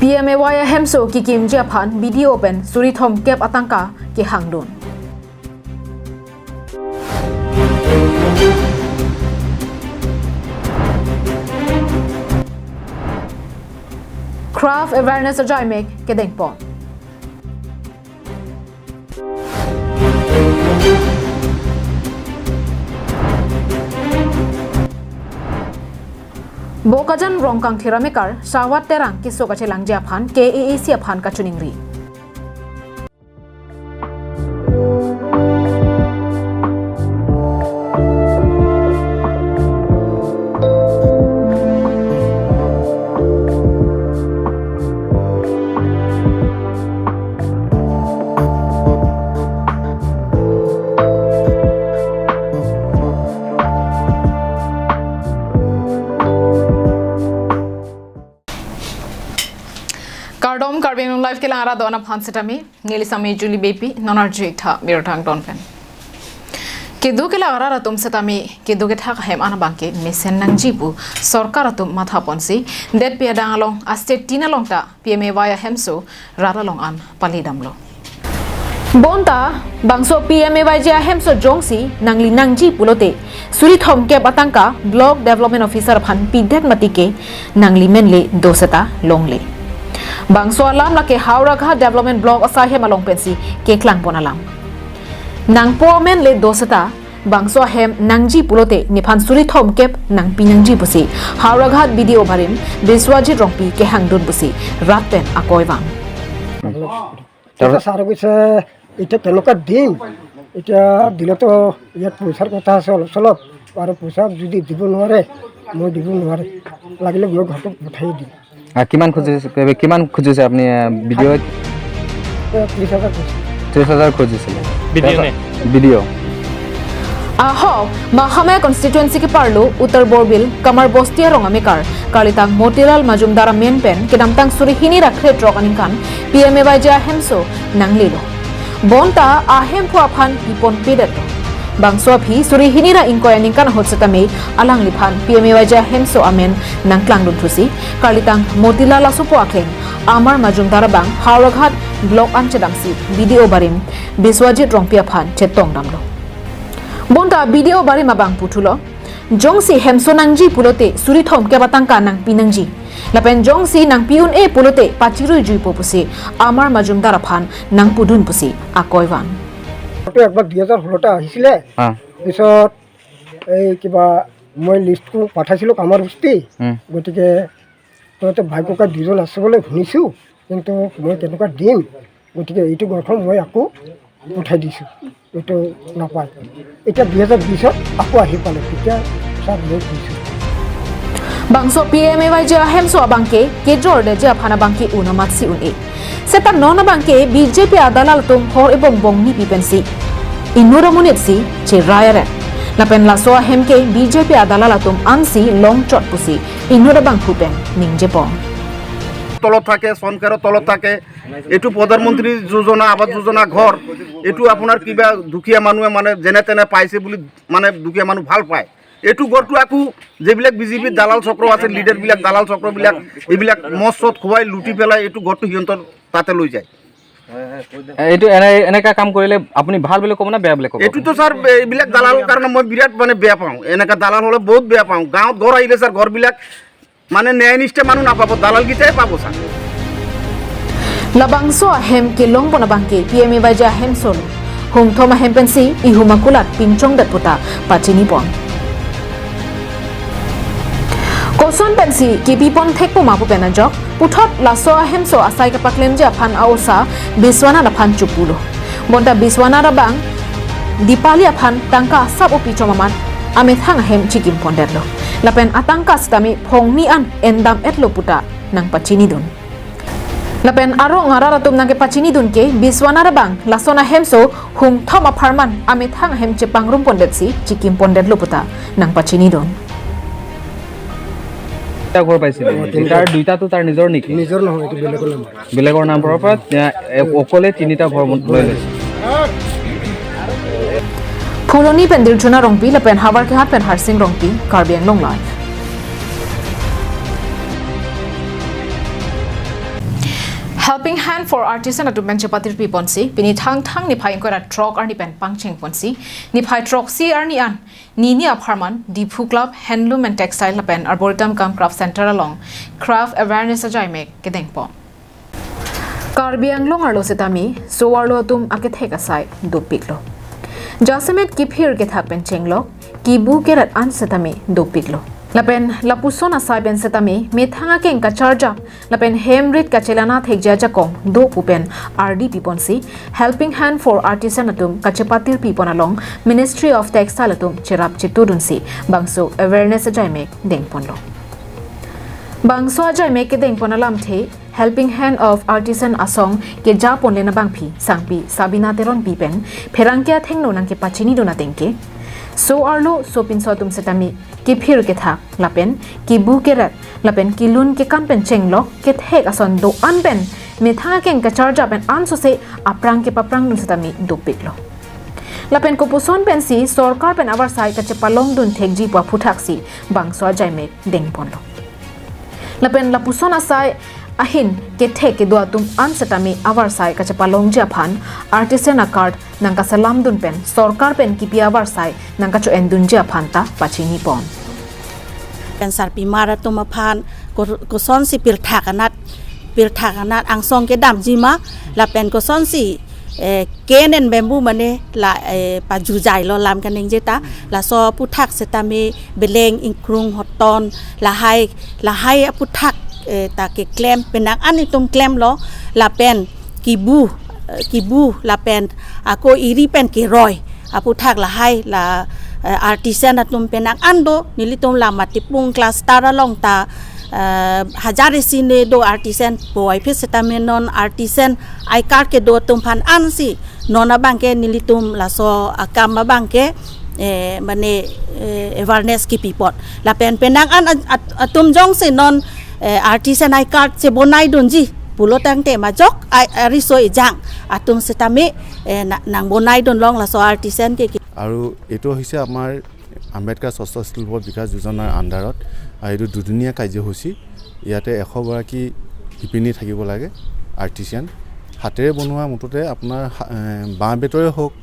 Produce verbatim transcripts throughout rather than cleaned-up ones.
P M A Y ahemso kekimji aphan B D O pen suri thomkep atangka kehangdun. Craft awareness ajaimek kedengpon. Bokajan Rongkangthir amekar Sawat Terang keso kachelangji aphan K A A C aphan kachiningri. Kardom, Karbi Anglong Live kelang arat do-an aphan setame, neli sami Julie Beypi, non arju-ik tha mirthang don pen. Kedo kelang arat atum setame, kedo kethak ahem an abangke mesen nangji pu sorkar atum mathaponsi, det pi adang along, a state tin along ta P M A Y ahemso rat along an palidamlo. Bonta bangso P M A Y G ahemso jongsi nangli nangji pulote, suri thomkep atangka Block Development Officer aphan pidet mati ke nangli menle do seta longle. Bangso alam lake Howraghat Development Block asai hem along pensi keklangpon alam. Nangpo menle do seta, bangso ahem nangji pulote nephan suri thomkep nangpi nangji pusi Howraghat B D O barim Biswajit Rongpi kehangdun pusi rat pen akoi vang. এতিয়া ছাৰে কৈছে, "এতিয়া কেনেকুৱা দিম? এতিয়া দিলেতো ইয়াত পইচাৰ কথা আছে অলপ চলপ, আৰু পইচা যদি দিব নোৱাৰে, মই দিব নোৱাৰিম, লাগিলে মই ঘৰটো পঠাই দিম।" আহ, কিমান খুজিছে, কিমান খুজিছে আপুনি, আহ, বি ডি অ'ত? এ, ত্ৰিশ হাজাৰ খুজিছে। ত্ৰিশ হাজাৰ খুজিছিলে। বি ডি অ' নে? B D O'. Ahok, Mahamaya constituency keparlo Uttar Borbil, Kamar Bosti arong amekar, kalitang Motilal Majumdar amen pen, kedamtang suri hini ra krethrok aningkan, P M A Y G ahemso nanglelo. Bonta ahemphu aphan pipon pedetlo. Bangso aphi suri hini ra ingkoi aningkan ahut setame alangliphan P M A Y G ahemso amen nangklangdun thusi, kalitang Motilal asopo akleng Amar Majumdar abang Howraghat Block an chedamsi B D O barim Biswajit Rongpi aphan chetongdamlo. Bonta B D O barim abang puthulo, jongsi hemso nangji pulote suri thomkep atangka nangpi nangji. Lapen jongsi nangpi un-e pulote pachirui juipo pusi Amar Majumdar aphan nangpudun pusi akoi vang. তো একবাৰ দুই হাজাৰ ষোল্লতে আহিছিলে। হা। পিছত এই কিবা মই লিষ্টখন পঠাইছিলোঁ কামাৰ বস্তি। হুম। গতিকে তহঁতে ভাই ককাই দুজন আছে বোলে শুনিছোঁ, কিন্তু মই কেনেকুৱা দিম, গতিকে এইটো ঘৰখন মই আকৌ পঠাই দিছোঁ, এইটো নাপায়। এতিয়া দুই হাজাৰ বিছত আকৌ আহি পালে, তেতিয়া ছাৰ মই দিছোঁ। Bangso P M A Y G ahemso abangke kejor detji aphan abangke uno matsi un-e. Seta non abangke B J P adalal atum hor ebong bongni pipensi inut amonit si cherai aret. Lapen laso ahem ke B J P adalal atum ansi longchot pusi inut abangphu pen ningjepon. তলত থাকে, চৰকাৰৰ তলত থাকে। এইটো প্ৰধানমন্ত্ৰী যোজনা, আৱাস যোজনা ঘৰ, এইটো আপোনাৰ কিবা দুখীয়া মানুহে মানে যেনে তেনে পাইছে বুলি মানে দুখীয়া মানুহ ভাল পায়। এইটো ঘৰটো আকৌ যিবিলাক বি জে পিৰ দালাল চক্ৰ আছে, লিডাৰবিলাক, দালাল চক্ৰবিলাক, এইবিলাক মদ চদ খুৱাই লুটি পেলাই এইটো ঘৰটো সিহঁতৰ তাতে লৈ যায়। এইটো এনে, এনেকা কাম কৰিলে আপুনি ভাল বুলি ক'ব নে বেয়া বুলি ক'ব? এইটোতো ছাৰ, এইবিলাক দালালৰ কাৰণে মই বিৰাট মানে বেয়া পাওঁ। এনেকা দালাল হ'লে বহুত বেয়া পাওঁ। গাঁৱত ঘৰ আহিলে ছাৰ, ঘৰবিলাক মানে ন্যায়নিষ্ঠ মানুহ নাপাব, দালালকেইটাই পাব sir. Labangso ahem kelongpon abangke P M A Y G ahemso lo. Hungthom ahem pensi ihum akulat pinchongdet puta pachinipon. Koson pensi kepipon thekpo ma pu pen ajok, puthot laso ahemso asai kepaklemji aphan a-osa Biswanath aphan chopulo. Bonta Biswanath abang Dipali aphan tangka asap opi chom amat amethang ahem chikimpondetlo. Lapen atangka sitame phongni an endam-etlo puta nangpachinidun. Lapen arong arat atum nangkepachinidun ke Biswanath abang lason ahemso Hungthom apharman amethang ahem chepangrumpondetsi chikimpondetlo puta nangpachinidun. এটা ঘৰ পাইছিলে। অ, তিনিটা। তাৰ দুইটাটো তাৰ নিজৰ নেকি? নিজৰ নহয়, এইটো বেলেগৰ নাম। বেলেগৰ নাম পৰা, পৰা, এ, অকলে তিনিটা ঘৰ বন-, লৈ লৈছে। Phuloni pen Dirjuna Rongpi lapen Howraghat pen Harsing Rongpi, Karbi Anglong Live. Hand for Artisan atum pen chepatirpi ponsi, pini Thangthang niphai ingkoi ra throk arni pen pangcheng ponsi, niphai throksi arni an, nini apharman, Diphu Club, Handloom and Textile lapen Arboretum cum Craft Center along Craft Awareness ajaimek kedeng pon. Karbi Anglong arlo setame, so-arlo atum akethek asai dopiklo. Jasemet kiphir kethak pen chenglok, kibu keret an setame dopiklo. Lapen lapuson asai pen setame, methang akeng kacharjap, lapen hem rit kachelana thekji ajakong do pu pen ardi pi ponsi, Helping Hand for Artisan atum kachepatirpi pon along Ministry of Textile atum cherap chetudunsi, bangso awareness ajaimek deng ponlo. Bangso ajaimek kedeng pon alamthe, Helping Hand of Artisan asong keja ponle nabangpi, sangpi Sabina Teronpi pen, pherangke athengno nangkepachinidun ateng ke, so-arlo sopinso atum setame, kiphir kethak, lapen, kibu keret, lapen, kilun kekan pen chenglok, kethek ason do-an pen, methang akeng kacharjap pen ansose, aphrang kepaprangdun setame dopiklo. Lapen kopuson pensi, sorkar pen avarsai kachepalongdun thekji pu aphuthaksi, bangso ajaimek deng ponlo. Lapen lapuson asai ahin kethek kedo atum an setame avarsai kachepalongji aphan artisan a-card nangkaselamdun pen sorkar pen kipi avarsai nangkacho-endunji aphan ta pachini pon. Pen sarpimar atum aphan ko-, kosonsi pirthak anat, pirthak anat angsong kedamji ma, lapen kosonsi eh, cane and bamboo mane la, eh, pajujai lo lam kaningje ta, laso aputhak setame beleng ingkrung hoton lahai, lahai aputhak, eh, ta keklem, penang an itum klemlo, lapen kibu, eh, kibu, lapen ako iri pen keroi aputhak lahai la, eh, artisan atum penang an do, nelitum la Matipung cluster along ta, eh, hajar isi ne do artisan, puvoiphit setame non artisan I-card kedo atum aphan ansi, non abangke nelitum laso akam abangke, eh, mane, eh, awareness kipi pon. Lapen penang an at-, at-, atum jongsi non, eh, artisan I-card chebonaidunji pulo tangte majok a-, ariso ejang atum setame, eh, na-, nangbonaidun long laso artisan ke. আৰু এইটো হৈছে আমাৰ আম্বেদকাৰ হস্তশিল্প বিকাশ যোজনাৰ আণ্ডাৰত, আৰু এইটো দুদিনীয়া কাৰ্যসূচী। ইয়াতে এশ গৰাকী শিপিনী থাকিব লাগে, আৰ্টিচিয়ান। হাতেৰে বনোৱা মুঠতে আপোনাৰ হা-, এ, বাঁহ বেতৰে হওক,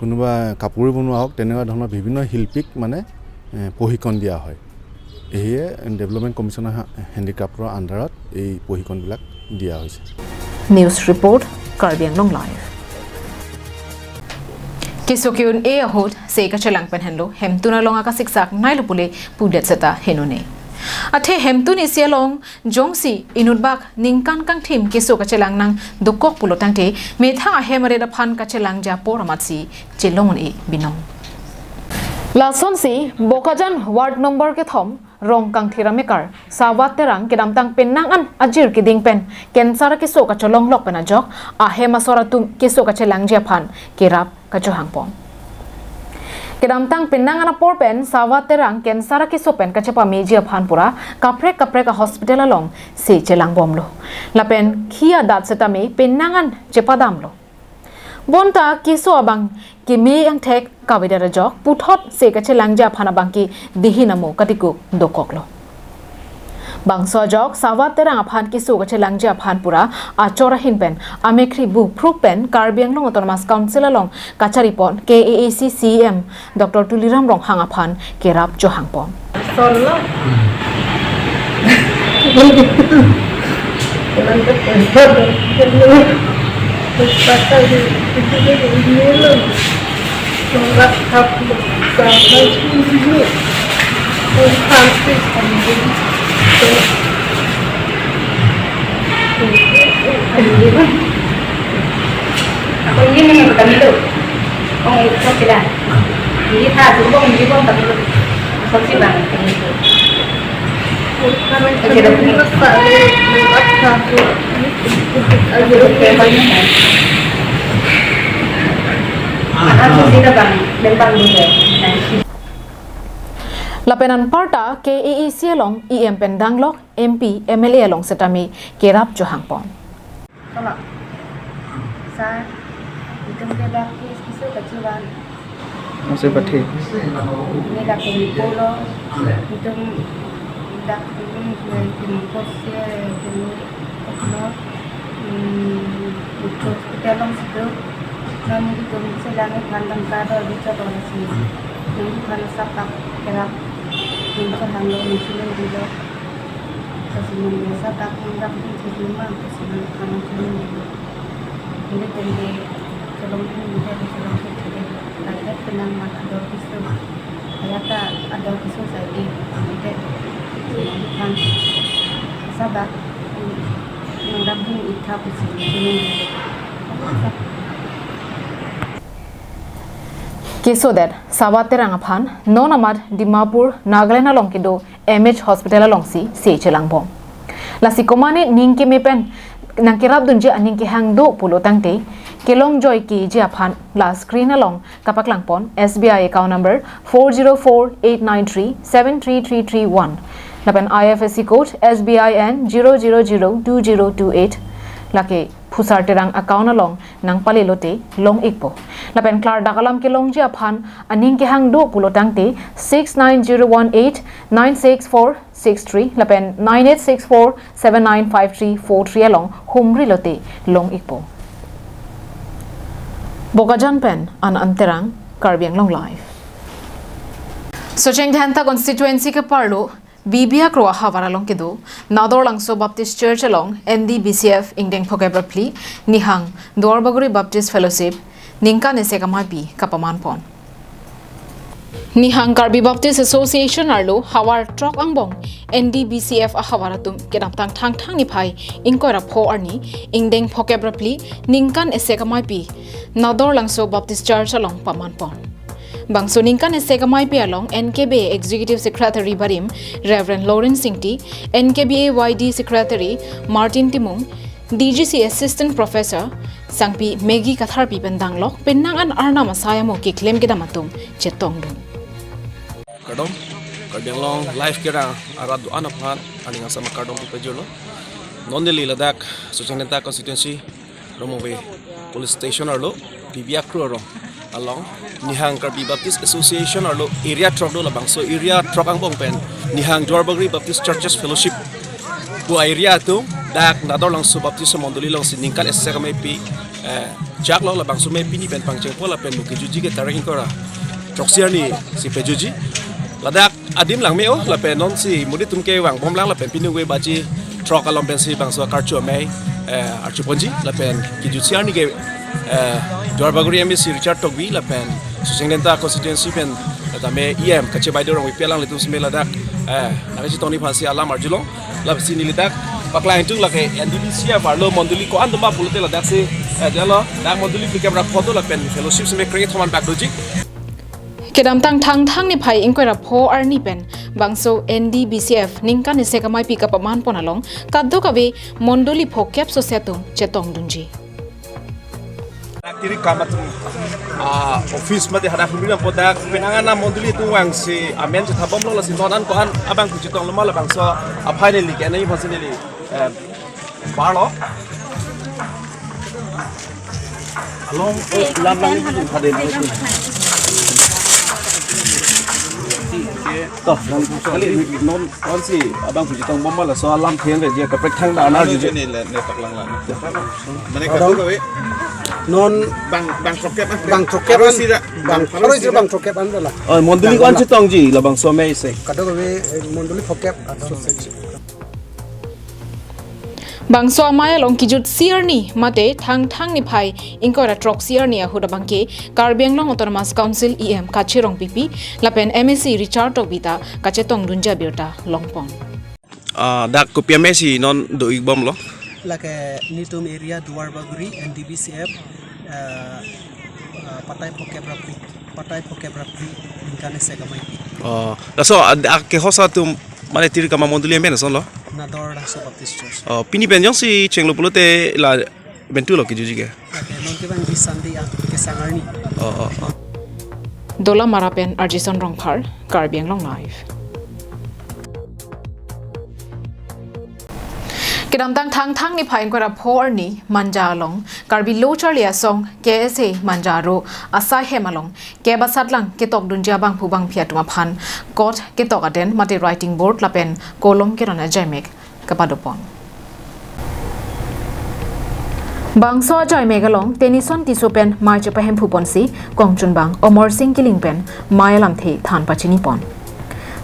কোনোবা কাপোৰ বনোৱা হওক, তেনেকুৱা ধৰণৰ বিভিন্ন শিল্পীক মানে, এ, প্ৰশিক্ষণ দিয়া হয়। এয়ে ডেভেলপমেণ্ট কমিশ্যনৰ হা-, হেণ্ডিক্ৰাফ্টৰ আণ্ডাৰত এই প্ৰশিক্ষণবিলাক দিয়া হৈছে। News report, Karbi Anglong Live. Keso ke-un-e ahut se kachelang pen henlo, hemtun along akasiksak nailo pule pudet seta henone. Athe hemtun isi along jongsi inutbak ningkan kangthim keso kachelang nang dokok pulo tangte, methang ahem arit aphan kachelangji apor amatsi chelong un-e binong. Lasonsi Bokajan ward number kethom, Rongkangthir amekar Sawat Terang kedamtang penang an ajir keding pen cancer keso kacholonglok pen ajok ahem asor atum keso kachelangji aphan kerap kachohang pon. Kedamtang penang an apor pen Sawat Terang cancer keso pen kachepameji aphan pura kaprek kaprek a-hospital along se chelangbomlo. Lapen khi adat setame penang an chepadamlo. Bonta keso abang keme angthek kavedet ajok puthot se kachelangji aphan abangke dihin amo katikuk dokoklo. Bangso ajok Sawat Terang aphan keso kachelangji aphan pura achor ahin pen amekhri bu phruk pen Karbi Anglong Autonomous Council along kachari pon K A A C C E M Doctor Tuliram Ronghang aphan kerap chohang pon. Lapen anparta K A A C along E M pen danglok M P, M L A along setame kerap chohang pon. Tolak. Sa, itum ke dak ke kiso kachivan. Masih pati. Ini dak ke polo. Itum dak itum ke itum kose, itum koslo. Hmm, hospital along si do. Non nelitum chelang aphan tangka dor bichot ong si. Nelitum aphan asap dak kerap. Nelitum chelang lo, nelitum chelang dilo. Kasi nelitum asap dak nang dam di chelang mang, kasi nelitum aphan chelang dilo. Nelitum ke chelang pun nelitum chelang pun chelang. Target penang mat ador keso. Ayata ador keso sai di. Nelitum chelang aphan asap dak. Kesodet Sabat Terang aphan non amat Dimapur, Nagaland along kedo M H Hospital alongsi se chelangbom. Lasi komatne ning keme pen nangkerapdunji aning kehang do pulo tangte, kelong joike ji aphan la screen along kapaklangpon S B I account number four zero four eight nine three seven three three three one. Lapen I F S C code S B I N zero zero zero two zero two eight. Lake Phusar Terang account along nangpale lote long-ikpo. Lapen klardak alam kelongji aphan aning kehang do pulo tangte six nine zero one eight nine six four six three lapen nine eight six four seven nine five three four three along humri lote long-ikpo. Bokajan pen Anand Terang, Karbi Anglong Live. Socheng Dhenta constituency keparlo Bibiakro ahavar along kedo Nador Langso Baptist Church along N D B C F ingdeng phokep ra phli nihang Duarbagori Baptist Fellowship ningkan isi kamaipi kapamanpon. Nihang Karbi Baptist Association arlo havar throk angbong N D B C F ahavar atum kedamtang Thangthang niphai ingkoi ra pho arni ingdeng phokep ra phli ningkan isi kamaipi Nador Langso Baptist Church along pamanpon. Bangso ningkan isi kamaipi along N K B A Executive Secretary barim Reverend Lawrence Ingti, N K B A Y D Secretary Martin Timung, D G C Assistant Professor Sangpi Maggie Katharpi pen danglok penang an Arnam asai amo keklem kedam atum chetongdun. Kardom, Karbi Anglong Live kera arat do-an aphan aning asama kardom pajirlo. Non neli ladak Socheng Dhenta constituency Romove Police Station arlo, Bibiakro arong along, nihang Karbi Baptist Association arlo area throk do, labangso area throk angbong pen nihang Duarbagori Baptist Churches Fellowship pu area atum dak Nador Langso Baptist Mondoli alongsi ningkan isi kamaipi, eh, chak lo, labangso maipi ni pen pangchengpo lapen mukejuji ke tarik ingkoi ra throksi arni si pejuji. Ladak adim lang me-o lapen non si mudi atum ke vangbom lang lapen pini ove baji throk along pensi bangso karcho amei, eh, archoponji lapen kejutsi arni ke, eh, Duarbagori M A C Richard Tokbi lapen Socheng Dhenta constituency pen tame E M Kache Baideo Rongpipi alanglitum si me ladak, eh, nangchetongji aphansi alam arjulong. Lasi neli dak paklang tung lake N D B C F arlo mondoli ko-an do ma pulote ladaksi, eh, dolo dak mondoli phlikep ra pho do lapen fellowship si me kre-thom an bak doji. Kedamtang Thangthang niphai ingkoi ra pho arni pen bangso N D B C F ningkan isi kamaipi kapamanpon along kadokave mondoli phokep sose atum chetongdunji. Dak tiri kam atum, ah, office mate hadak humri lampo dak penang an mondoli atum vangsi amen chethabomlo, lasi non an ko-an abang kuchitong loma labangso a-final ke nai phansi neli, eh, parlo. Along, eh, lam lang ni hadin. Toh, lang kali non konsi abang kuchitong bomma laso alam theng re dia kaprek thang da anar juje. Ni le ne paklang lang. Mane kadokave. Non bang, bang throkkep an. Bang throkkep an. Aro sira. Bang, aro sira bang throkkep an dola. Oh, mondoli ko-an chetongji labangso amei si. Kadokave, eh, mondoli phokep. Bangso amei along kejutsi arni mate Thangthang niphai ingkoi ra throksi arni ahut abangke Karbi Anglong Autonomous Council E M Kache Rongpipi lapen M A C Richard Tokbi ta kachetongdunji abirta longpon. Ah, dak kopi amei si non do-ikbomlo? Lake nelitum area Duarbagori N D B C F, eh, eh, patai phokep ra phli, patai phokep ra phli ningkan isi kamaipi. Oh, laso ad-, ak ke hosa atum mane tiri kama mondoli amen asonlo? Nador Langso Baptist Church. Oh, pini pen jongsi chenglo pulote la bentu lo kejuji ke? Lake non kevangji Sunday a kesang arni. Oh, oh, oh. Dolamara pen Arjison Rongphar, Karbi Anglong Live. Kedamtang Thangthang niphai ingkoi ra pho arni Manja along Karbi Lo Charli Asong K S A Manja aro asai hem along kep asatlang ketokdunji abangphu bangphi atum aphan kot ketok aden mate writing board lapen kolom keron ajaimek kapadopon. Bangso ajaimek along Tenison Tisso pen mei chepahemphu ponsi kongchunbang Omor Sing Kiling pen mei alamthe than pachini pon.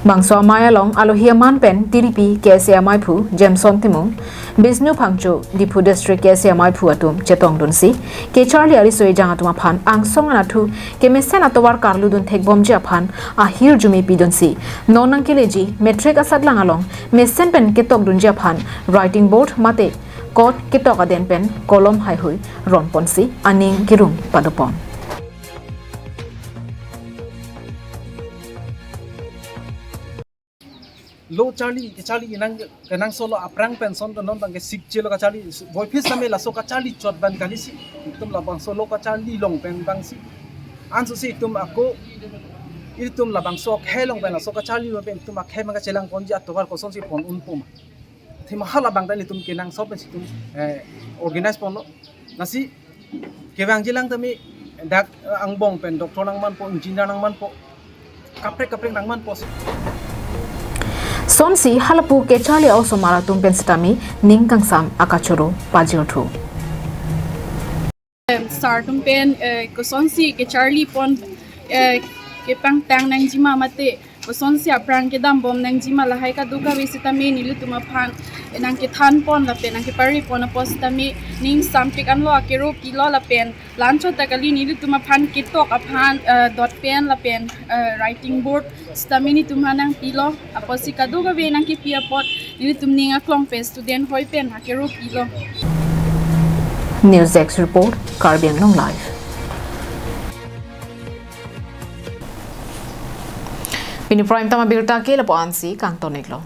Bangso amei along alohi aman pen tiripi K S A ameiphu Jameson Timung, Bisnu Phangcho, Diphu District K S A ameiphu atum chetongdunsi kecharli ariso ejang atum aphan angsong anatthu kemesen atovar karludun thekbomji aphan ahirjume pidunsi non nangkeleji matric asatlang along mesen pen ketokdunji aphan writing board mate kot ketok aden pen kolom haihui ron ponsi aning kirung padopon. Lo charli, kecharli kenang, kenangsot lo aphrang pen son non bang kesik chelo kacharli, voiphit same laso kacharli chot ban kalisi, itum labangso lo kacharli along pen bangsi. Anso si itum ako, itum labangso akhei along pen laso kacharli along pen itum akhei mang kachelang ponji atovar kosonsi pon un puma. Thima hala bang ta itum kenangsot pen si itum, eh, organize ponlo. Lasi kevangjilang tame dak angbong pen doctor nangmanpo, engineer nangmanpo, kaprek kaprek nangmanpo. Sonsi halapu kecharli a-osomar atum pen sitame ning kangsam akachoro pajirthu. Sir atum pen, eh, kosonsi kecharli pon, eh, kepangtang nangjima mate kosonsi aphrang kedambom nangjima lahai kadokave sitame nelitum aphan, eh, nangkethan pon lapen nangkepari pon apot sitame ning sampik anlo, akero pilo lapen la-anchot ta kali, nelitum aphan ketok aphan, eh, dot pen lapen, eh, writing board sitame nelitum aphan nangpilo, apotsi kadokave nangkepi apot nelitum ning aklong pen student hoi pen akero pilo. News Desk Report, Karbi Anglong Live. Pini prime time abirta ke lapu-ansi kangton-iklo.